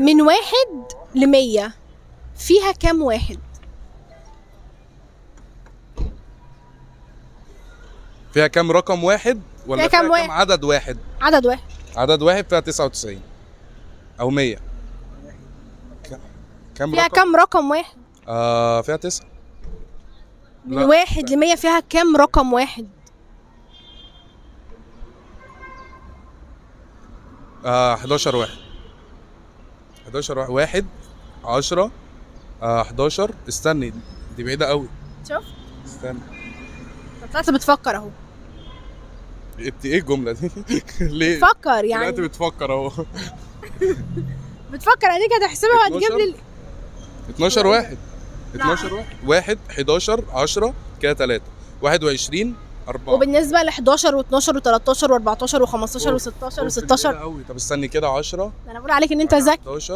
من 1 ل100 فيها كام واحد؟ فيها كام رقم واحد ولا فيها كام فيها واحد؟ كام عدد واحد؟ عدد واحد. عدد واحد فيها 99 او 100. كام فيها رقم؟ كام رقم واحد؟ فيها 9. من لا. 1 ل100 فيها كام رقم واحد؟ 11 واحد. 11 واحد، واحد 10، 11. استني، دي بعيدة قوي. شوف، استني. طلعت بتفكر اهو. انت ايه الجملة دي؟ ليه؟ فكر يعني. دلوقتي بتفكر اهو. بتفكر عليك، هتحسبها وهتجيب لي 12 واحد، 12 واحد، واحد 11 10 كده 3 21 4. وبالنسبة ل 11 و12 و13 و14 و15 و16 و16. قوي. طب استني كده، 10 انا بقول عليك ان انت ذكي. 11.